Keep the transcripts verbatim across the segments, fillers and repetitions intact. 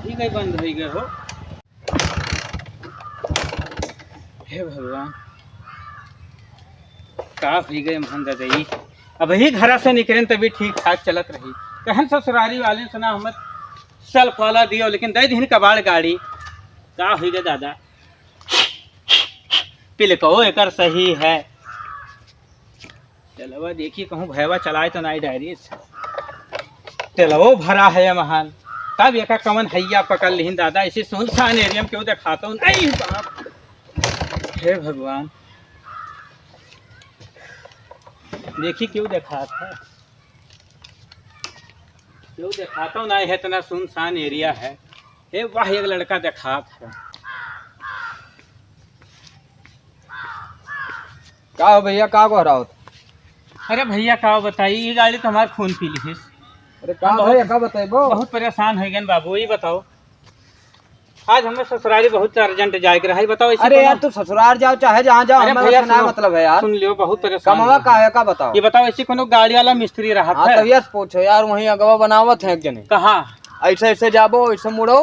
ठीक है, बंद होइ गए हो। हे भगवान, का होइ गए महान दादा ई? अबहीं घरा से निकरेन तभी ठीक ठाक चलत रही। कहन ससुरारी वाले सुना हम self वाला दियो, लेकिन दइ दिहिन कबाड़ गाड़ी। का होइ गए दादा? पिलको एकर सही है। तेलवा देखी कहूँ भैवा चलाए तो नाई डायरी। तेलवो भरा है महान। तब एका कवन हैया पकड़ लिहिन दादा, इसी सुनसान एरिया में केहू देखातो नहीं बाप। हे भगवान, देखी केहू देखात है, केहू देखातो नहीं है, इतना सुनसान एरिया है। हे वाह, एक लड़का देखात है। का हो भैया, का गोहरावत? अरे भैया, का बताई, ई गाड़ी तो हमार खून पी लिहिस। अरे का हम बहुत, भैया, का बताइबो? बहुत परेशान होइ गए बाबू, ई बताओ, आज हमें ससुरारी बहुत urgent जाए के रहा, ई बताओ, ऐसे अरे कोनो यार, तू ससुरार जाओ चाहे जहाँ जाओ, अरे हमें भैया, उससे ना सुनो, मतलब है यार। सुन लियो, बहुत परेशान कमवा हो। का है, का बताओ? ये बताओ, ऐसे कोनो गाड़ी वाला मिस्त्री रहत हाँ, है? तब यार पूछो यार, वहीं अगवा बनावत है एक जने। कहाँ? ऐसे, ऐसे जाबो, ऐसे मुड़ो,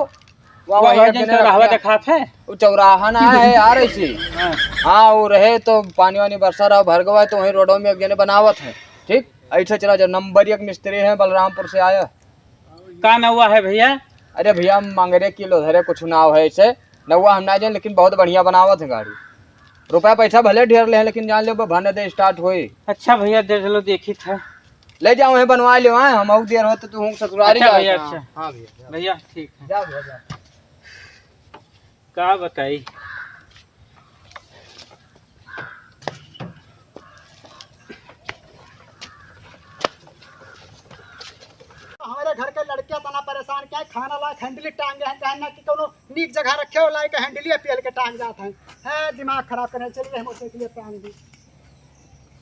वहाँ वहाँ वही वही जन जने चौराहा रखा। देखात है? वो चौराहा ना है यार, ऐसे। हाँ। हाँ, वो रहे तो पानी वानी बरसा रहा, भर गवा है, तो वहीं रोडो में एक जने बनावत है। ठीक, ऐसे चला जाओ। नंबर एक मिस्त्री है, बलरामपुर से आया। का नौवा है भैया? अरे भैया, मंगरे किलो धरे कुछ नाव है ऐसे। नौवा हम ना जान, लेकिन बहुत बढ़िया बनावत है गाड़ी। रुपया पैसा भले ढेर ले, लेकिन जान ले, बने दे start होई। अच्छा भैया, दे चलो, देखी था। ले जाओ, वहीं बनवा लियो, हैं? हम और देर होते तो हूँ ससुरारी अच्छा जाए भैया, का। अच्छा। हाँ भैया, जा। भैया, ठीक है। जा भैया, जा। का बताई? हमारे घर के लड़के तना परेशान, क्या खाना ला हैंडली टांगे हैं, कहना कि कोनो नीक जगह रखे हो, लाइके हैंडलिया पेल के टांग जात हैं। हैं, दिमाग खराब करे, चलिए हम उसे के लिए टांग दी।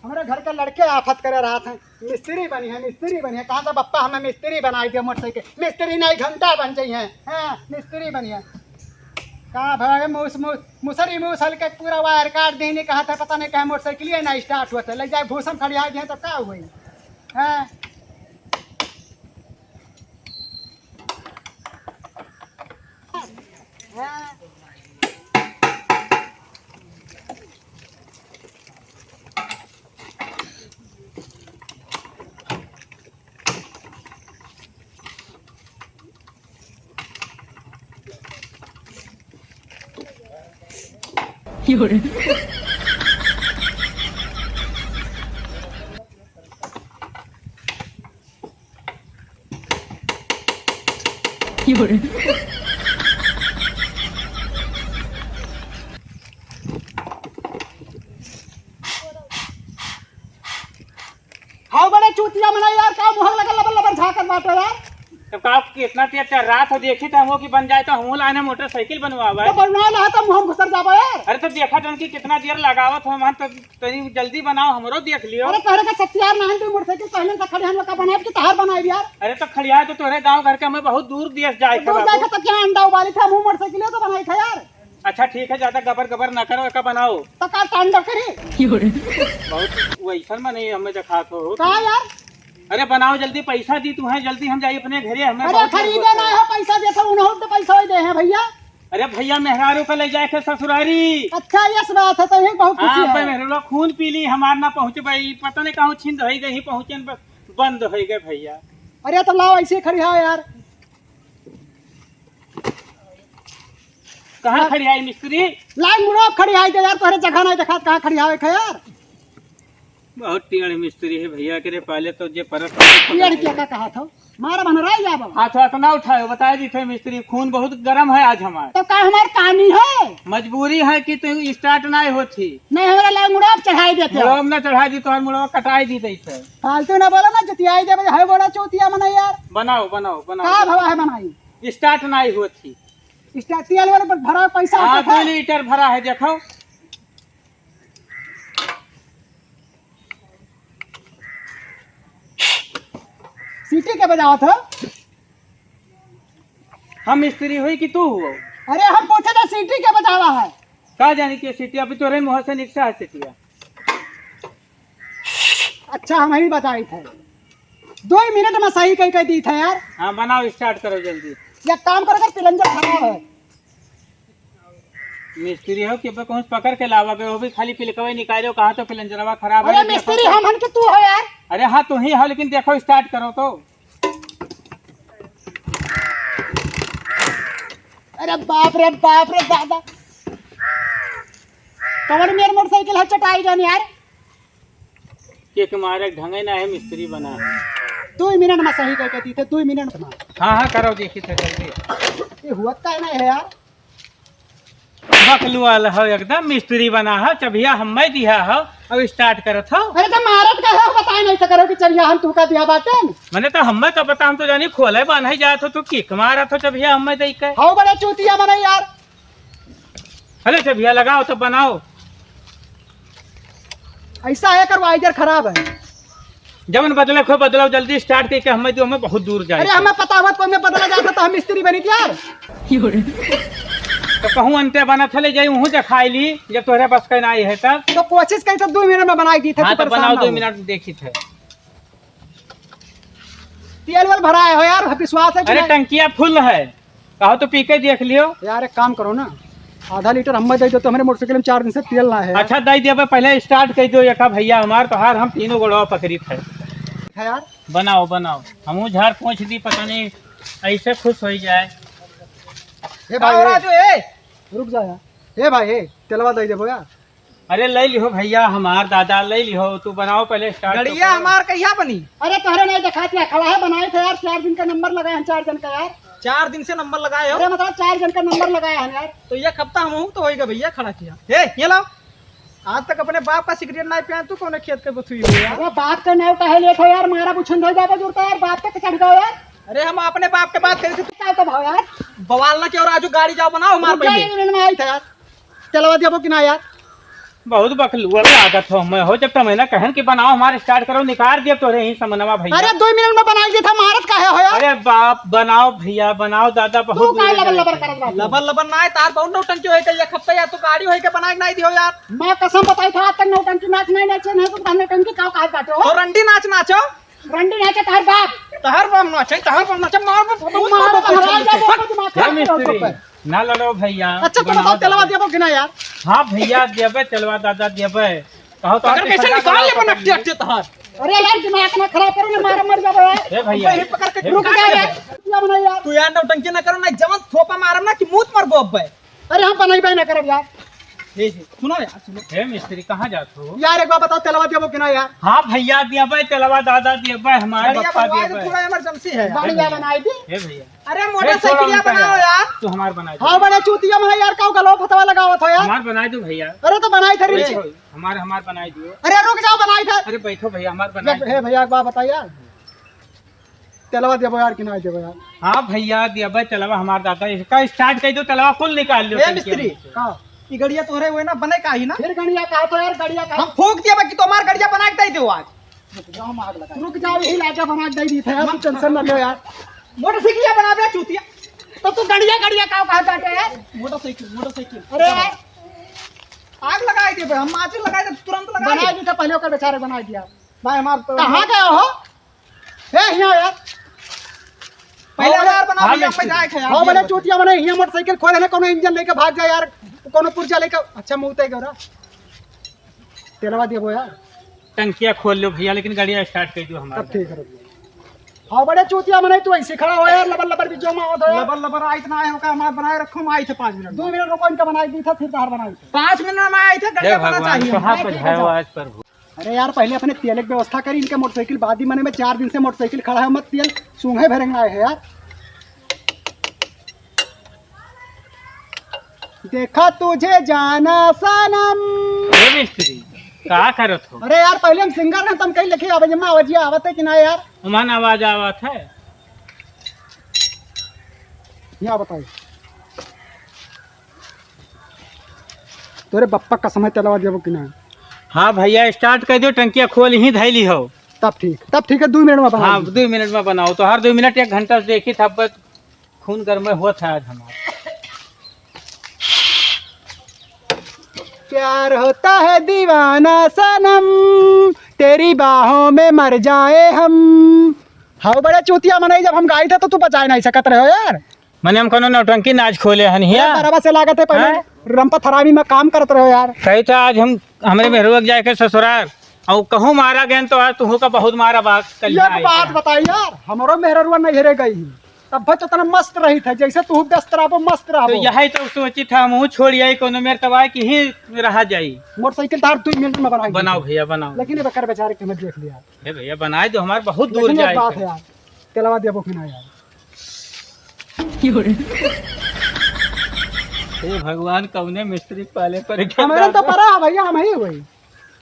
हमरे घर के लड़के आफत करे रहत हैं, "मिस्त्री बनिहैं, मिस्त्री बनिहैं।" कहा था, "बप्पा, हमें मिस्त्री बनाई दियो मोटरसाइकिल।" मिस्त्री नहीं, घंटा बन जाई हैं। हाँ, मिस्त्री बनिहैं। कहा भाई, मूस, मूस, मुसरी मूसल के पूरा वायर काट देने, कहा था, पता नहीं कहे मोटरसाइकिल ही ना start होत है, ले जाए भूसम खड़िया दिए तो का हुई? हाँ। हाउ बड़े चूतिया मना यार, का मुहर लगल लबर लबर झाकत बाटे यार। तो का कितना तेज चल रहा था, देखी तो हमको कि बन जाए तो हमहू लाने मोटरसाइकिल बनवावे। तो बनवा ला तो मुहर घुसर जाबा यार। अरे तो देखा जन कि कितना देर लगावत हो, मन तो तनी जल्दी बनाओ, हमरो देख लियो। अरे तोहरे का सत्यार नहीं तो मोटरसाइकिल पहले से खड़े हम लोग का बनाए कि तहार बनाए यार। अरे तो खड़िया तो तोहरे गांव घर के हमें बहुत दूर देश जाए तो के दूर बाबू। जाए के तो क्या अंडा उबाली था, मुंह मोटरसाइकिल तो बनाई था यार। अच्छा ठीक है, ज्यादा गबर गबर ना करो, एका बनाओ। तो का टांडव करी? बहुत वैसन में नहीं हमें देखात हो। का यार? अरे बनाओ जल्दी, पैसा दी तू है, जल्दी हम जाई अपने घरे, हमें अरे बहुत खरीदे जरूरत ना है। हो, पैसा देता उन्हों तो पैसा ही दे हैं भैया। अरे भैया, मेहरारू का ले जाए के ससुरारी। अच्छा, यस बात है, तो ये बहुत खुशी हाँ, है। पे मेहरारू खून पी ली, हमार ना पहुँच पाई, पता नहीं कहाँ छिंद हो गई, पहुँचन ब-, बंद हो गए भैया। अरे तो लाओ ऐसे खड़ी है यार। कहाँ खड़ी आई मिस्त्री? लाइन मुड़ो खड़ी आई दे यार, तोहरे जगह नहीं देखा, कहाँ खड़ी आवे खे यार? बहुत टेढ़ मिस्त्री है भैया के रे, पहले तो जे परत टेढ़ के का कहा था? मारा बन रहा है बाबा। हाथ हाथ ना उठाओ, बता दी थे मिस्त्री, खून बहुत गरम है आज हमार। तो का हमार पानी है? मजबूरी है कि तू start नहीं होती। नहीं, हमारा लाइन मुड़ो चढ़ाई देते हो। मुड़ो ना चढ़ा दी, तोहर मुड़ो कटाई दी थे। फालतू ना बोलो ना, जतियाई देबे, है बड़ा चौतिया मना यार। बनाओ, बनाओ, बनाओ। का भवा है बनाई? Start नाई होत ही। Start तेल वाले पर भरा पैसा हाँ, आता था। दो लीटर भरा है, देखो। सीटी के बजावत हो? हम मिस्त्री हुई कि तू हुआ? अरे हम पूछे तो सीटी के बजावा है। का जानी के सीटी, अभी तोरे मुँह से निकसा है सीटिया। अच्छा, हम ही बताई थे, दो ही मिनट में सही कही कह दी थे यार। हाँ, बनाओ, start करो जल्दी। एक काम करो, अगर प्लंजर खराब है। मिस्त्री हो कि बे, कौन पकड़ के लावा बे, वो भी खाली पिलकवे निकालो, कहा तो प्लंजरवा खराब है, अरे देखो मिस्त्री तो। हम हन कि तू हो यार। अरे हाँ, तू ही हो, लेकिन देखो, स्टार्ट करो तो। अरे बाप रे, बाप रे दादा, कवन मेर मोटरसाइकिल है चटाई जान यार। किक मारे ढंगे ना है, मिस्त्री बना। दुइ मिनट मा सही कह के दीथे, दुइ मिनट मा। हाँ, हाँ, करो, देखी थे, जल्दी। ये हुआ का ना है यार। बकलुआल हो एकदम, मिस्त्री बना हो, चबिया हम्मे दिहा हो, अब स्टार्ट करत हो। अरे तो मारत का हो, बताए नहीं सको कि चबिया हम तू का दिया बाटे। मने तो हम्मे का पता, हम तो जानी खोले बान्हे जात हो, तू किक मारत हो, चबिया हम्मे दे के। हो बड़े चूतिया मने यार। अरे चबिया लगाओ तो बनाओ। ऐसा है, करवाइजर खराब है। जवन बदले को बदलाओ, जल्दी स्टार्ट करके हमें दो, हमें बहुत दूर जाए। अरे हमें पता हुआ तो हमें बदला जाता तो हम मिस्त्री बनी थी यार। तो कहूँ अंते बना था, ले जाई वहूँ दिखाई ली, जब तोहरे बस का ना है तब। तो कोशिश करी तो दो मिनट में बनाई दी था, हाँ, तू तो परेशान बनाओ, ना दो हो। मिनट देखी थे। तेल वेल भराए हो यार, विश्वास है कि अरे नहीं? टंकिया फुल है, कहो तो पी के देख लियो। यार एक काम करो ना, आधा लीटर हमें दे दो तो हमारे मोटरसाइकिल में चार दिन से तेल ना है। अच्छा दे दिया, पहले स्टार्ट कर दो एका भैया हमार, तोहार हम तीनों गोड़वा पकड़ी थे। है यार। बनाओ बनाओ, हमहू झाड़ पोंछ दी, पता नहीं ऐसे खुश हो जाए। ए भाई, ए, राजू, ए। रुक जा यार। ए भाई, ए, तेलवा दे देबो यार। अरे ले लिहो भैया हमार, दादा ले लिहो, तू बनाओ पहले स्टार्ट तो गड़िया करो। हमार कहिया बनी? अरे तोहरे नहीं दिखात है, खड़ा है, बनाए थे यार, चार दिन का नंबर लगाए हैं, चार जन का यार। चार दिन से नंबर लगाए हो? अरे मतलब चार जन का नंबर लगाए हैं यार। तो एक हफ्ता हम तो होइगा भैया खड़ा किया। ए, ये लाओ। आज तक अपने बाप का सिगरेट नहीं पिया, तू कौन खेत के बथुई हो यार? अरे बाप का नाव काहे लेत हो यार, मारा बुछन धो जाबो जुरता यार, बाप तक चढ़ गयो यार। अरे हम अपने बाप के बात करी थी। का तो भाव यार? बवाल ना क्यों राजू, गाड़ी जाओ बनाओ हमार रुक जा, पहले। एक मिनट में आई था यार। चलवा दिया वो कि ना यार? बहुत बकलुआ लागत हो मैं हो, जब तो मैंने कहन कि बनाओ हमारे स्टार्ट करो, निकाल दिया तोरे ही समनवा भैया। अरे दो मिनट में बनाई देता, मारत काहे हो यार? अरे बाप, बनाओ भैया, बनाओ दादा, तू बहुत काहे दूर लबर जाए लबर हैं। करत बाबू? लबर लबर ना है, तार बहुत नौटंकी होई के, एक हफ्ता या तो गाड़ी होई के बनाई के नहीं दियो यार। मैं कसम बताई था, आज तक नौटंकी नाच नहीं नाचे, नहीं तो हम नौटंकी का काहे काटे हो? तो रंडी नाच नाचो। रंडी नाचे तहर बाप। तहर बाप नाचे, तहर बाप नाचे, मार में फटो मार फटो फटो। मार मार। हे मिस्त्री, ना लड़ो भैया, अच्छा, तो बनाओ बताओ, तेलवा दादा। देबो कि ना यार? हाँ भैया, देबे, तेलवा दादा देबे। कहो तो अगर कैसे निकाल ले पकड़ पनक ली। अटे तहार। अरे यार, दिमाग ना खराब करो ना, मारा मर जाबो यार। हे भैया, यही पकड़ के हे रुक जा यार, या बनाई यार। तू यार नौटंकी ना करो ना, जवन थोपा मारम ना कि मूत मर गोब बे। अरे हम बनाई भाई ना करब यार। हे, हे, सुनो यार, सुनो। हे मिस्त्री, कहाँ जात हो? यार एक बार बताओ, तेलवा देबो कि ना यार? हाँ भैया, देबे, तेलवा दादा देबे, हमार गाड़िया बप्पा बनवाए तो देबे। थोड़ा इमरजेंसी है। गाड़िया बनाई दी। हे भैया। अरे हे, मोटरसाइकिल थोड़ा उनका बनाओ यार। यार। तू हमार बना दे। हाँ, बड़े चूतिया में यार, काऊ गलो फतवा लगावत हो यार। हमार बना दो भैया। अरे तो बनाई थे रे। बैठो, हमार, हमार बनाई दियो। अरे रुक जाओ, बनाई थे। अरे बैठो भैया, हमार बनाई जब, दो। हे भैया, एक बार बताओ यार। तेलवा देबो यार कि ना देबो यार? हाँ भैया, देबे तेलवा हमार दादा। इसका स्टार्ट कर दो, तेलवा कुल निकाल लो ए टंकिया मिस्त्री, में से। का? ई गड़िया तोहरे हुए ना बने का ही ना? फिर गड़िया का तो यार, गड़िया का? हम फूंक दिया बाकी तो हमार गड़िया बना के दे दो आज। रुक जाओ, हम आग लगा। रुक जाओ, यही लाजा बना के दे दी थे यार, तू टेंशन ना लो यार। मोटरसाइकिल बना दे चूतिया। तो तू गड़िया, गड़िया का कहा जाता है यार? मोटरसाइकिल, मोटरसाइकिल। अरे यार। आग लगा दे बे, हम आग लगा दे, तुरंत लगा बना दे। दी था पहले ओकर बेचारे बना दिया। भाई हमार तो कहाँ गए हो? ए, हियाँ यार। पहिले हाँ, अनार बनाओ, हाँ, भैया, मिस्त्री। मजा आए खाए, हाँ, भैया। बड़े चूतिया बने, हियाँ मोटरसाइकिल खोले ने, कोनो इंजन लेके भाग जाए यार, कोनो पुर्जा लेके, अच्छा, मुँह उतै गौरा। तेलवा देबो यार। टंकिया खोल लो भैया, लेकिन गाड़िया स्टार्ट कर दो हमारे। तब ठीक है, रुक। हाँ, बड़े चूतिया बने, तू ऐसे खड़ा हो यार, लबर लबर भी जो मावत हो यार। लबर लबर आइत ना आए हो का, हमार बनाए रखो, हम आइत है पाँच मिनट में। दो मिनट रुको, इनका बनाई दी था, फिर बाहर बनाई था। पाँच मिनट में आइत है, गड़िया हे बना भगवान, चाहिए। कहाँ हाँ, ठीक है, पधारो जाओ। आज प्रभु। अरे यार, पहले अपने तेल के व्यवस्था करी, इनके मोटरसाइकिल बाद ही मने में चार दिन से मोटरसाइकिल खड़ा है, मत तेल सूंघे भरेंगे आए है यार। देखा तुझे जाना सनम। हे मिस्त्री, का करत हो? अरे यार, पहले हम सिंगर हैं, तुम कहीं लिखे आवाज में आवाज आवत है कि ना यार? हमार आवाज आवत है। यहाँ बताइए। तोरे बप्पा कसम है, तेलवा देबो कि ना? हाँ भैया, स्टार्ट कर दो, टंकिया खोल ही धैली हो। तब ठीक, तब ठीक है, दो मिनट में बना हाँ, दी। दो मिनट में बनाओ, तो हर दो मिनट एक घंटा से देखी था, बस खून गर्म हुआ था आज हमारा। प्यार होता है दीवाना सनम, तेरी बाहों में मर जाए हम। हाँ, बड़े चूतिया मनई, जब हम गाई थे तो तू बचाए नहीं सकत रहे हो यार। मने हम कोनो नौटंकी नाच खोले हन हिया? अरे बराबर से लागत है, पहले हाँ? रंपा थरामी में काम करत रहो यार। कही तो आज हम, हमरे मेहरुआ के जाए के ससुरार, और कहूँ मारा गए तो आज तुहू का बहुत मारा बात कर एक बात बताई यार, हमरो मेहरुआ नैहरे गई ही, तब तो इतना मस्त रही था, जैसे तू व्यस्त रहबो, मस्त रहबो। तो यही तो सोची था, हमहू छोड़ आई कोनो मेर तब आए कि ही रहा जाई। मोटरसाइकिल तार दो मिनट में बनाई बनाओ देते। भैया, बनाओ। लेकिन ये बेकार बेचारे के मत देख लिया। हे भैया, बनाए दो, हमारे बहुत दूर लेकिन एक जाए बात के। है यार, तेलवा देबो कि ना यार? हे भगवान, कौने मिस्त्री के पाले पड़ गए हमारे तो दादा। पड़ा है भैया, हम ही हुई।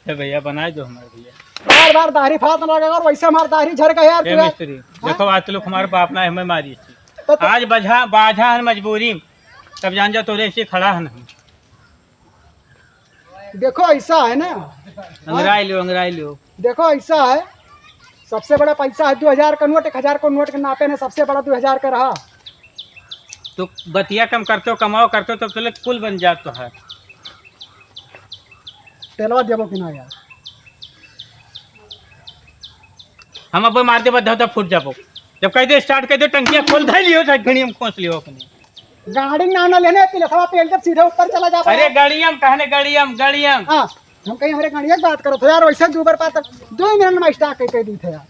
हे भैया, बनाए दो हमारे भैया। बार बार दाढ़ी फाड़ ना लगा और वैसे हमारे दाढ़ी झड़ गए यार, हे तू यार। मिस्त्री, हाँ? देखो आज तो लोग हमारे बाप ना हमें मारी थी। तो, तो आज बझा, बाझा है मजबूरी, तब जान जा तोरे ऐसे खड़ा है नहीं। देखो ऐसा है ना, अंगराई लो, अंगराई लो। देखो ऐसा है, सबसे बड़ा पैसा है दो हजार का नोट, एक हजार का नोट के नापे ने सबसे बड़ा दो हजार का रहा। तो बतिया कम करते हो, कमाओ करते हो, तब तले कुल बन जात तो है। तेलवा देबो कि ना यार? हम अब मार देबो, धव धव फूट जाबो। जब कह दे स्टार्ट कर दे, टंकिया खोल धै लियो, घड़ी हम खोस लियो अपने। गाड़ी ना, ना लेने, पिलखवा पेल के सीधे ऊपर चला जा अरे बा। गाड़ियम कहने, गाड़ियम, गाड़ियम। हाँ, हम कहीं हमारे गाड़िया की बात करत हो यार, वैसे दो बार पार तक दो ही मिनट में स्टार्ट कर, कर दी थे यार।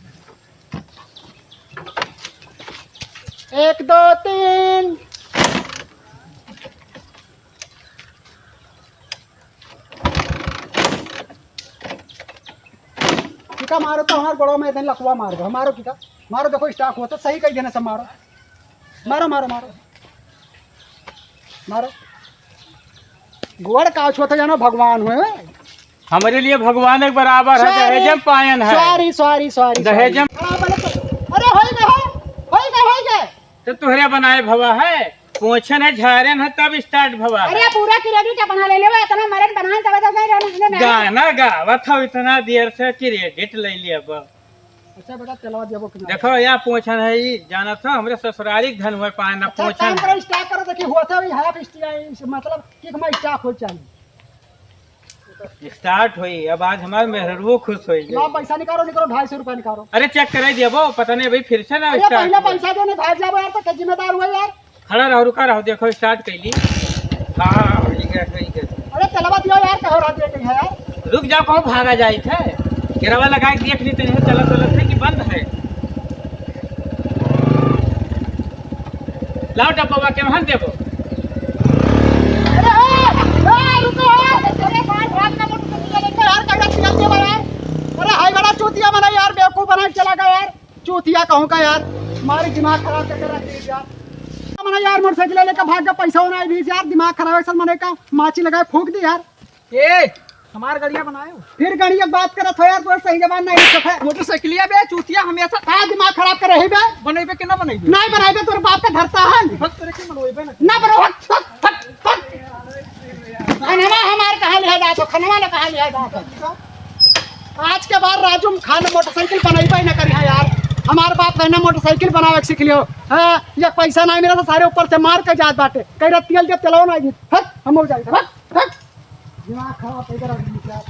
एक, दो, तीन। किका मारो तो हमार गोड़वा में इतने लकवा मार दो, मारो किका, मारो, देखो स्टार्ट हुआ तो सही कही देने सब मारो। मारो, मारो, मारो। मारो। गोड़ का छुआ तो जानो भगवान हुए। हमारे लिए भगवान एक बराबर है, sorry, दहेजम पायन है। Sorry, sorry, sorry, दहेजम। Sorry। हाँ, बोले तो, अरे, होई गए, हो, होई गए, होई गए। तो तुहरे बनाए भवा है, पोछन है, झारन है, तब स्टार्ट भवा है। अरे, पूरा क्रेडिट अपना ले लेवा, इतना मरद बनान तब तो गए रहने, हमने नहीं। गाना गावत हो इतना देर से, क्रेडिट ले लिया बा। अच्छा बेटा, चलवा देबो कि ना? देखो, यहाँ पोछन है, ई जानत हो, हमरे ससुरारी के धन हुए पाए ना एक काम पोछन करो, है। स्टार्ट करो, देखिए, हुआ था, ये हाफ स्टार्ट, मतलब, किक में स्टार्ट हो चाहिए। स्टार्ट होई, अब आज हमार मेहररुओ खुश होई। ना, पैसा निकालो, निकालो, ढाई सौ रुपया निकालो। अरे, चेक कराई देबो, पता नहीं भाई, फिर से ना अरे, स्टार्ट पहले हुआ। पैसा दो, नहीं भाग जाबो यार, तो क्या जिम्मेदार हुआ यार? खड़ा रहो, रुका रहो, देखो, स्टार्ट कैली। हाँ, ठीक है, ठीक है। अरे, चलवा दियो यार, कहो रह दिए कहीं है यार। रुक जाओ, कहूँ भागा जाए थे। गिरावा लगा के देख ली तनी, चलत, चलत है कि बंद है? लाओ डब्बा, केम्हन देबो? अरे, ए, ए, रुको, ए, अरे, भाई, भाग ना, मोटरसाइकिल लेके यार, कहाँ चला गया यार? अरे, हाय बड़ा चूतिया बना यार, बेवकूफ बना के चला गया यार। चूतिया कहूँ का यार, मारी दिमाग खराब करके रख दी यार। मने यार मोटरसाइकिल लेके भाग गया, पैसा होना है बीस यार, दिमाग खराब है सर, मने का माची लगाए फूंक दी यार। ए, हमार गड़िया बनायो। फिर गड़िया बात करत हो यार, तोर सही जबान नहीं लिखत है। मोटरसाइकिलिया बे चूतिया हमेशा का दिमाग खराब कर रही बे? बनैबे के ना बनैबे? नहीं बनैबे, तोर बाप का धरता है। बस तोरे के मनोइबे ना। ना बनो, हट, हट, हट, हट। खनवा हमार कहाँ लिया जात हो, खनवा ना कहाँ लिया जात हो। आज के बाद राजू खान मोटरसाइकिल बनैबे ना करिहा यार। हमार बाप कहना मोटरसाइकिल बनावे के सीख लियो। हाँ, ये पैसा नहीं मिला तो सारे ऊपर से मार के जात बाटे। कह रहा तेल दे, तेलवा नहीं दी। हट, हम हो जाए। हट, हट। दिमाग खराब है इधर आदमी का।